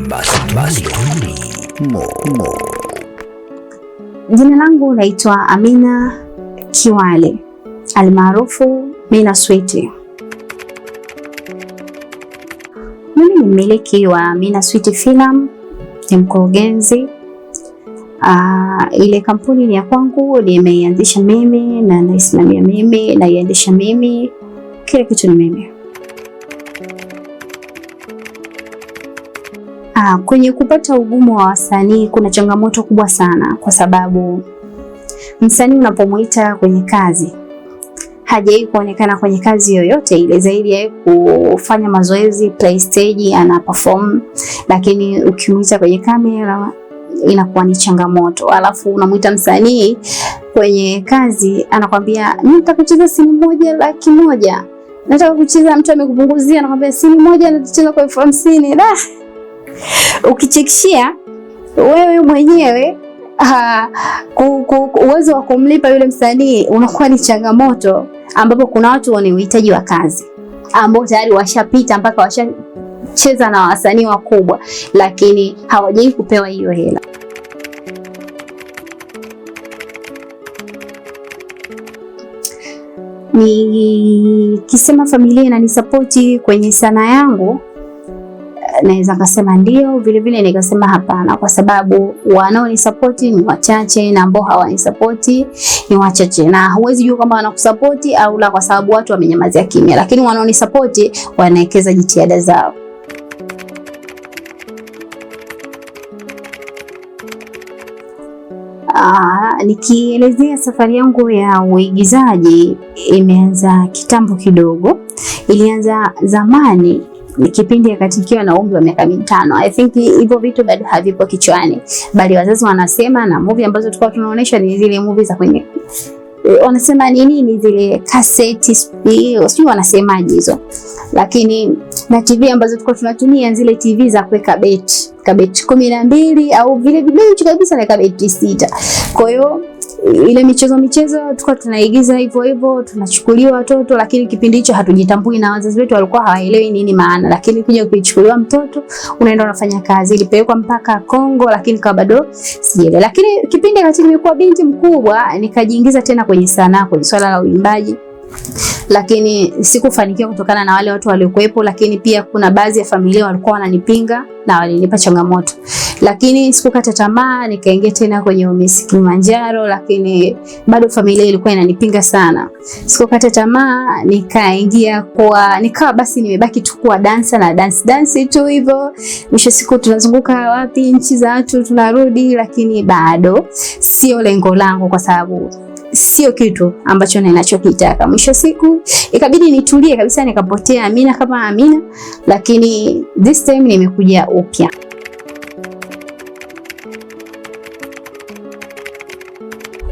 Masturi Mo Mo. Jina langu naitwa Amina Kiwale almaarufu Mina Sweet. Mimi ni mmiliki wa Mina Sweet Film, ni mkurugenzi. Ile kampuni ni ya kwangu, nimeianzisha mimi na naisimamia mimi, naiendesha mimi, kila kitu ni mimi. Kwenye kupata ugumu wa wasanii kuna changamoto kubwa sana, kwa sababu msanii unapomuita kwenye kazi hajawahi kuonekana kwenye kazi yoyote ile zaidi ya kufanya mazoezi play stage, ana perform, lakini ukimuita kwenye kamera inakuwa ni changamoto. Alafu unamuita msanii kwenye kazi anakwambia mimi nataka kucheza simu moja 100,000, nataka kucheza, mtu amekupunguzia anakwambia simu moja natacheza kwa 50,000. Da, ukichekishia wewe mwenyewe uwezo wa kumlipa yule msanii unakuwa ni changamoto, ambapo kuna watu wana uhitaji wa kazi ambao tayari washapita mpaka washacheza na wasanii wakubwa, lakini hawajai kupewa hiyo hela. Nikisema familia inanisapoti kwenye sanaa yangu, naweza kusema ndio, vile vile nikasema hapana, kwa sababu wanaonisapoti ni wachache na ambao hawanisapoti ni wachache, na huwezi jua kama wanakusapoti au la, kwa sababu watu wamenyamazia kimya, lakini wanaonisapoti wanawekeza jitihada zao. Nikielezea safari yangu ya uigizaji imeanza kitambo kidogo. Ilianza zamani kipindi wakati nikiwa na umri wa miaka 5. I think hivyo vitu bado havipo kichwani, bali wazazi wanasema, na movie ambazo tulikuwa tunaonyesha ni zile movie za kwenye wanasema ni nini zile kaseti, sijui wanasemaje hizo, lakini na TV ambazo tulikuwa tunatumia zile TV za kuweka beti, kabeti 12 au vile vibenchi kabisa na kabeti 6. Kwa hiyo ile michezo tulikuwa tunaigiza hivyo hivyo, tunachukuliwa watoto, lakini kipindi hicho hatujitambui na wazazi wetu walikuwa hawaelewi nini maana, lakini kuja kuichukuliwa mtoto unaenda unafanya kazi. Ilipelekwa mpaka Kongo, lakini kwa bado sijaelewa. Lakini kipindi wakati nimekuwa binti mkubwa nikajiingiza tena kwenye sanaa, kwenye swala la uimbaji, lakini sikufanikiwa kutokana na wale watu waliokuwepo, lakini pia kuna baadhi ya familia walikuwa wananipinga na walinipa changamoto, lakini sikukata tamaa, nikaingia tena kwenye Miss Kilimanjaro, lakini bado familia ilikuwa inanipinga sana. Sikukata tamaa, nikaingia kwa nikawa basi nimebaki tu kuwa dancer na dance tu hivyo. Mwisho siku tunazunguka wapi nchi za watu tunarudi, lakini bado sio lengo langu, kwa sababu sio kitu ambacho ninachokitaka. Mwisho siku ikabidi nitulie kabisa, nikapotea Amina kama Amina, lakini this time nimekuja upya.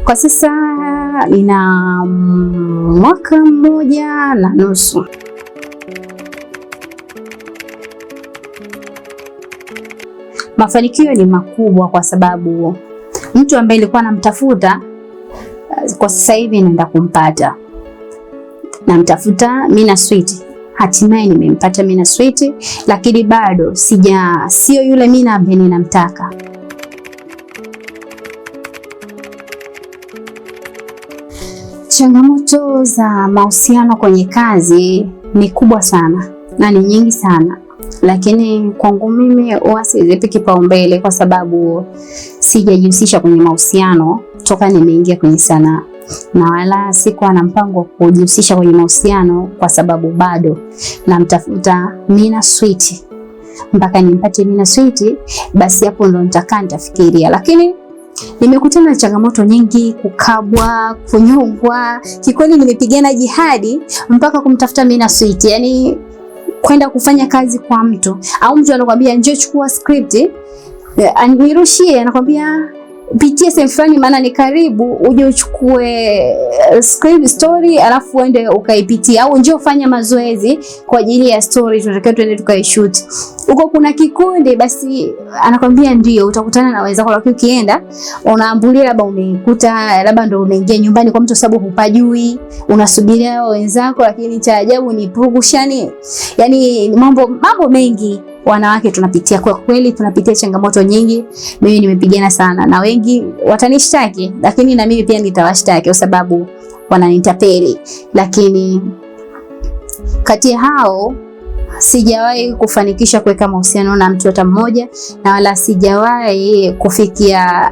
Kwa sasa nina mwaka 1.5. Mafanikio ni makubwa kwa sababu mtu ambaye nilikuwa namtafuta kwa sasa hivi naenda kumpata. Namtafuta Mina Sweet, hatimaye nimempata Mina Sweet, lakini bado sio yule Mina ambaye ninamtaka. Changamoto za mahusiano kwenye kazi ni kubwa sana na ni nyingi sana, lakini kwangu mimi huwa sizipi kipaumbele kwa sababu sijajihusisha kwenye mahusiano toka nimeingia kwenye sanaa, na wala sikuwa na mpango wa kujihusisha kwenye mahusiano kwa sababu bado namtafuta Mina Sweet. Mpaka nimpate Mina Sweet, basi hapo ndo nitakaa nitafikiria. Lakini nimekutana na changamoto nyingi, kukabwa, kunyongwa. Kikweli nimepigana jihadi mpaka kumtafuta Mina Sweet. Yani kwenda kufanya kazi kwa mtu, au mtu anakuambia njoo chukua script, nirushie, anakuambia pitie sehemu fulani maana ni karibu, uje uchukue script story alafu uende ukaipitia, au njoo fanya mazoezi kwa ajili ya story tunatakiwa tuende tukaishoot. Huko kuna kikundi, basi anakwambia ndio utakutana na wenzako, lakini ukienda unaambulia labda umekuta labda ndio umeingia nyumbani kwa mtu sababu hupajui, unasubiria wenzako, lakini cha ajabu ni purukushani, yani mambo mengi. Wanawake tunapitia kwa kweli, tunapitia changamoto nyingi. Mimi nimepigana sana na wengi watanishtaki, lakini na mimi pia nitawashtaki kwa sababu wananitapeli. Lakini kati ya hao sijawahi kufanikisha kuweka mahusiano na mtu hata mmoja, na wala sijawahi kufikia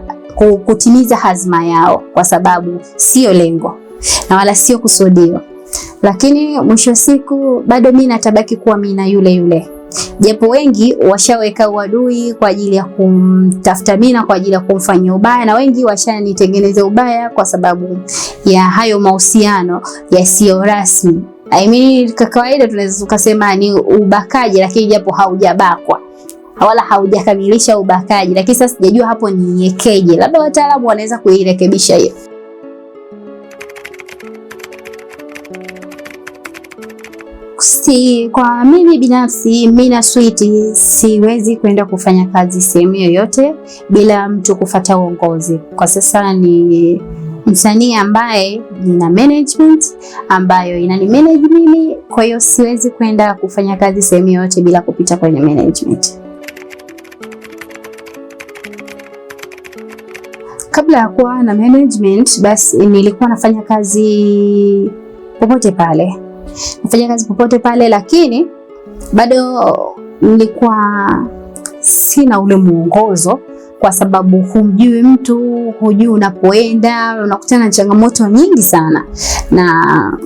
kutimiza hazma yao, kwa sababu sio lengo na wala sio kusudio. Lakini mwisho wa siku bado mimi natabaki kuwa mimi na yule yule, japo wengi washaweka uadui kwa ajili ya kumtafuta Mina, kwa ajili ya kumfanyia ubaya, na wengi washanitengeneza ubaya kwa sababu ya hayo mahusiano yasiyo rasmi. I mean, kwa kawaida tunaweza tukasema ni ubakaji, lakini japo haujabakwa wala haujakamilisha ubakaji, lakini sasa sijajua hapo ni yekeje, labda wataalamu wanaweza kuirekebisha hiyo. Si, kwa mimi binafsi Mina Sweet siwezi kwenda kufanya kazi sehemu yoyote bila mtu kufata uongozi. Kwa sasa ni msanii ambaye nina management ambayo inani manage mimi, kwa hiyo siwezi kwenda kufanya kazi sehemu yoyote bila kupita kwenye management. Kabla ya kuwa na management, basi nilikuwa nafanya kazi popote pale, nafanya kazi popote pale, lakini bado nilikuwa sina ule mwongozo, kwa sababu humjui mtu, hujui unapoenda, unakutana na changamoto nyingi sana, na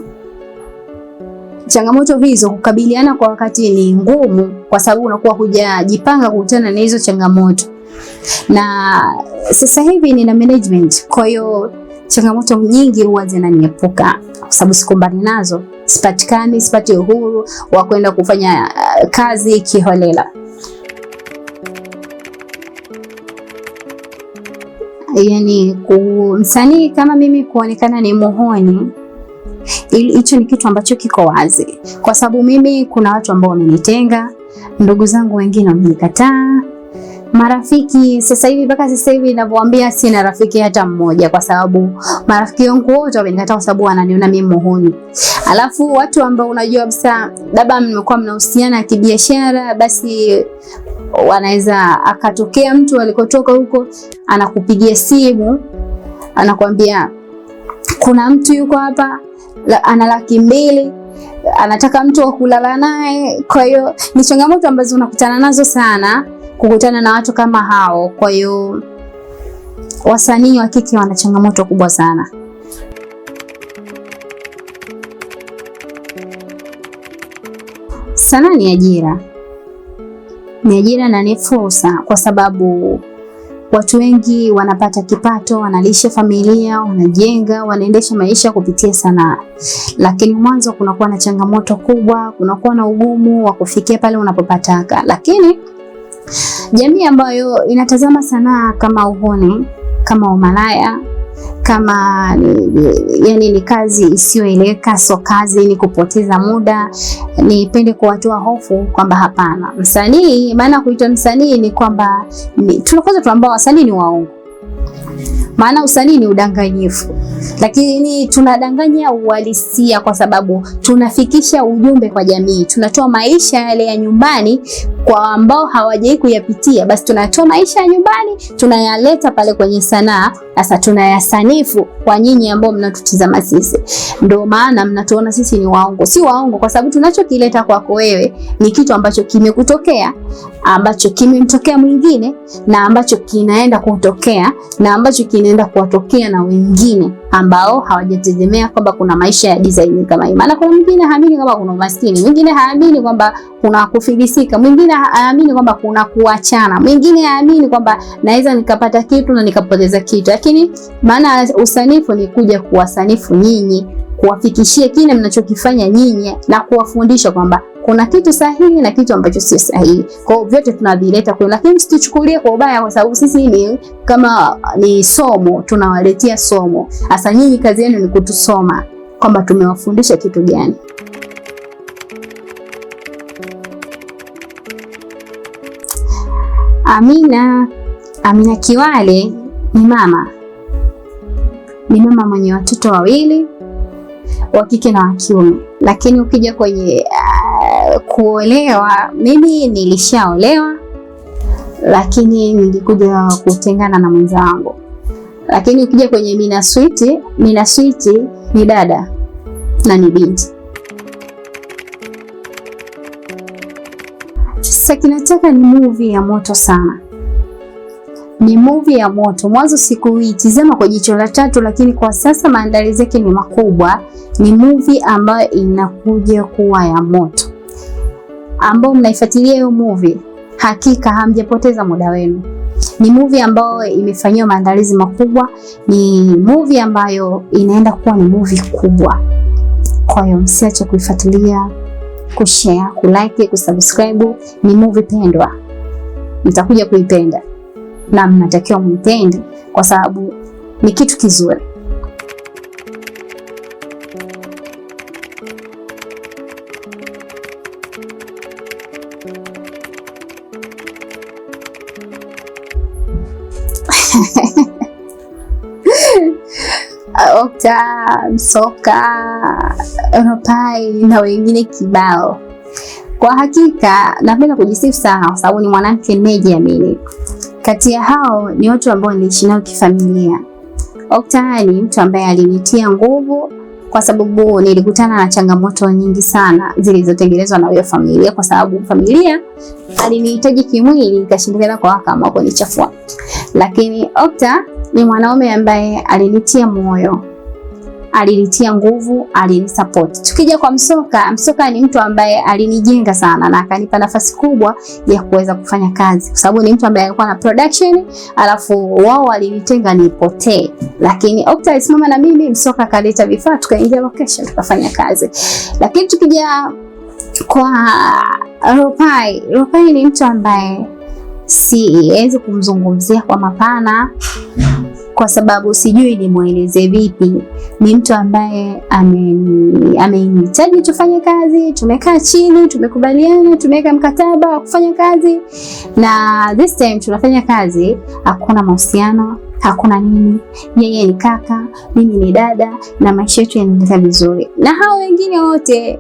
changamoto hizo kukabiliana kwa wakati ni ngumu, kwa sababu unakuwa hujajipanga kukutana na hizo changamoto. Na sasa hivi nina management, kwa hiyo changamoto nyingi huwa zinaniepuka kwa sababu sikumbani nazo, sipatikani, sipati uhuru wa kwenda kufanya kazi kiholela. Yani msanii kama mimi kuonekana ni muhoni, hicho ni kitu ambacho kiko wazi, kwa sababu mimi kuna watu ambao wamenitenga, ndugu zangu wengine wamenikataa, marafiki sasa hivi, mpaka sasa hivi ninavyowaambia sina rafiki hata mmoja, kwa sababu marafiki wangu wote wamenikataa kwa sababu wananiona mimi muhuni. Alafu watu ambao unajua kabisa labda mmekuwa mnahusiana kibiashara, basi wanaweza akatokea mtu alikotoka huko anakupigia simu anakuambia kuna mtu yuko hapa ana 200,000 anataka mtu wa kulala naye. Kwa hiyo ni changamoto ambazo unakutana nazo sana, kukutana na watu kama hao. Kwa hiyo wasanii wa kike wana changamoto kubwa sana. Sanaa ni ajira, ni ajira na ni fursa, kwa sababu watu wengi wanapata kipato, wanalisha familia, wanajenga, wanaendesha maisha kupitia sanaa. Lakini mwanzo kunakuwa na changamoto kubwa, kunakuwa na ugumu wa kufikia pale unapopataka. Lakini jamii ambayo inatazama sanaa kama uhuni, kama umalaya, kama yani ni kazi isiyoeleweka, so kazi ni kupoteza muda, nipende kuwatoa hofu kwamba hapana, msanii, maana kuitwa msanii ni kwamba tunakoza tuambao wasanii ni waongo, maana usanii ni udanganyifu, lakini tunadanganya uhalisia kwa sababu tunafikisha ujumbe kwa jamii, tunatoa maisha yale ya nyumbani kwa ambao hawajawahi kuyapitia, basi tunatoa maisha ya nyumbani tunayaleta pale kwenye sanaa. Sasa tunayasanifu kwa nyinyi ambao mnatutizama sisi, ndio maana mnatuona sisi ni waongo. Si waongo, kwa sababu tunachokileta kwako wewe ni kitu ambacho kimekutokea, ambacho kimemtokea mwingine, na ambacho kinaenda kutokea, na ambacho kinaenda kuwatokea na wengine ambao hawajategemea kwamba kuna maisha ya design kama hii. Maana kuna mwingine haamini kwamba kuna umaskini, mwingine haamini kwamba kuna kufilisika, mwingine haamini kwamba kuna kuachana, mwingine haamini kwamba naweza nikapata kitu na nikapoteza kitu. Lakini maana usanifu ni kuja kuwasanifu nyinyi, kuwafikishia kile mnachokifanya nyinyi na kuwafundisha kwamba kuna kitu sahihi na kitu ambacho sio sahihi. Kwa hiyo vyote tunavileta kwa, lakini msituchukulie kwa ubaya, kwa sababu sisi ni kama ni somo, tunawaletea somo. Sasa nyinyi kazi yenu ni kutusoma kwamba tumewafundisha kitu gani. Amina Kiwale ni mama. Ni mama mwenye watoto wawili, wa kike na wa kiume. Lakini ukija kwenye Kuolewa, mimi nilishaolewa, lakini nilikuja kutengana na mwenza wangu. Lakini ukija kwenye Mina Sweet, Mina Sweet ni dada na ni binti. Sakinataka ni movie ya moto sana, ni movie ya moto. Mwanzo sikuitizama kwa jicho la tatu, lakini kwa sasa maandalizi yake ni makubwa. Ni movie ambayo inakuja kuwa ya moto, ambao mnaifuatilia hiyo movie, hakika hamjapoteza muda wenu. Ni movie ambayo imefanyiwa maandalizi makubwa, ni movie ambayo inaenda kuwa ni movie kubwa. Kwa hiyo msiache kuifuatilia, kushare, kulike, kusubscribe. Ni movie pendwa, mtakuja kuipenda na mnatakiwa muipende kwa sababu ni kitu kizuri. Okta, Msoka, Ropai na wengine kibao. Kwa hakika napenda kujisifu sana kwa sababu ni mwanamke ninayejiamini. Kati ya hao ni watu ambao niliishi nao kifamilia. Okta ni mtu ambaye alinitia nguvu kwa sababu nilikutana na changamoto nyingi sana zilizotengenezwa na huyo familia, kwa sababu familia alinihitaji kimwili, ikashindikana kwa akaamua kunichafua. Lakini Okta ni mwanaume ambaye alinitia moyo, alinitia nguvu, alinisupport. Tukija kwa Msoka, Msoka ni mtu ambaye alinijenga sana na akanipa nafasi kubwa ya kuweza kufanya kazi, kwa sababu ni mtu ambaye alikuwa na production, alafu wao walinitenga nipotee, lakini Okta alisimama na mimi, Msoka akaleta vifaa, tukaingia location tukafanya kazi. Lakini tukija kwa Ropai, Ropai ni mtu ambaye siwezi kumzungumzia kwa mapana kwa sababu sijui nimweleze vipi. Ni mtu ambaye amenihitaji tufanye kazi, tumekaa chini, tumekubaliana, tumeweka mkataba wa kufanya kazi, na this time tunafanya kazi, hakuna mahusiano, hakuna nini. Yeye ni kaka, mimi ni dada, na maisha yetu yanaendelea vizuri. Na hao wengine wote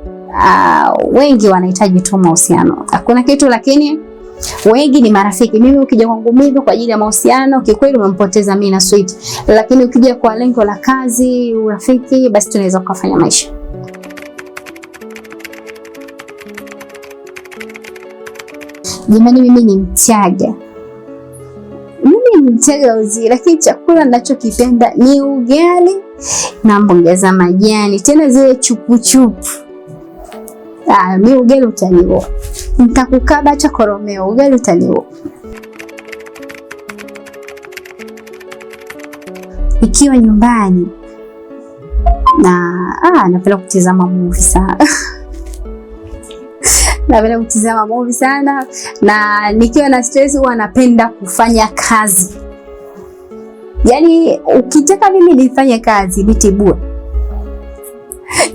wengi wanahitaji tu mahusiano, hakuna kitu, lakini wengi ni marafiki. Mimi ukija kwangu mimi kwa ajili ya mahusiano, kikweli umempoteza mimi na Sweet, lakini ukija kwa lengo la kazi, urafiki, basi tunaweza kufanya maisha. Jamani, mimi ni Mchaga, mimi ni Mchaga uzi, lakini chakula ninachokipenda ni ugali na mboga za majani, tena zile chupuchupu. Mi ugali utaniua, nitakukaba cha koromeo, ugali utaniua. Ikiwa nyumbani na napenda kutizama movie sana napenda kutizama movie sana, na nikiwa na stress huwa napenda kufanya kazi. Yaani ukitaka mimi nifanye kazi nitibue,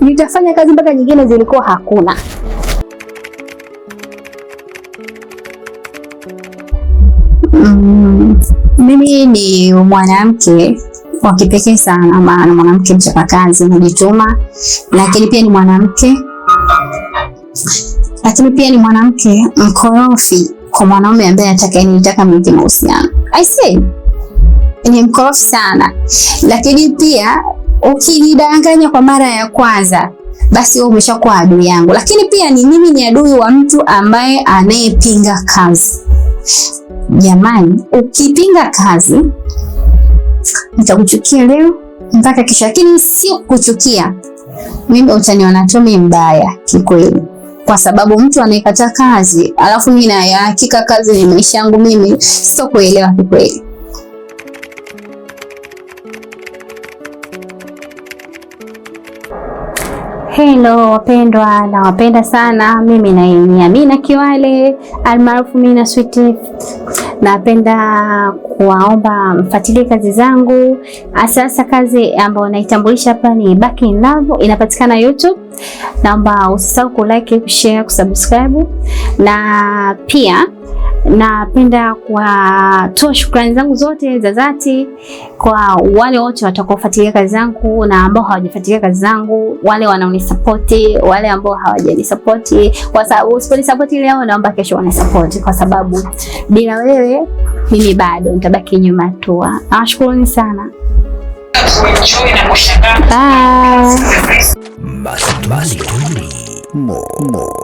nitafanya kazi mpaka nyingine zilikuwa hakuna. Mimi ni mwanamke wa kipekee sana, maana mwanamke mchapakazi, najituma, lakini pia ni mwanamke mkorofi kwa mwanaume ambaye atakayenitaka mimi mahusiano. I say ni mkorofi sana, lakini pia ukinidanganya kwa mara ya kwanza basi wewe umeshakuwa adui yangu. Lakini pia ni mimi ni adui wa mtu ambaye anayepinga kazi. Jamani, ukipinga kazi nitakuchukia leo mpaka kesho, lakini sio kuchukia mimi, utaniona tu mimi mbaya kikweli, kwa sababu mtu anayekataa kazi alafu mimi na hakika kazi ni maisha yangu mimi, sio kuelewa kikweli. Hello wapendwa, nawapenda sana. Mimi ni Amina Kiwale almaarufu Mina Sweet. Napenda kuwaomba mfuatilie kazi zangu, sasa kazi ambayo naitambulisha hapa ni Back in Love, inapatikana YouTube. Naomba usisahau ku like, ku share, ku subscribe na pia Napenda kuwatoa shukrani zangu zote za dhati kwa wale wote watakaofuatilia kazi zangu na ambao hawajafuatilia kazi zangu, wale wanaonisapoti, wale ambao hawajanisapoti, kwa sababu usiponisapoti leo, naomba kesho wanisapoti, kwa sababu bila wewe mimi bado nitabaki nyuma tu. Nawashukuruni sana. Bye. Mastori. More. More.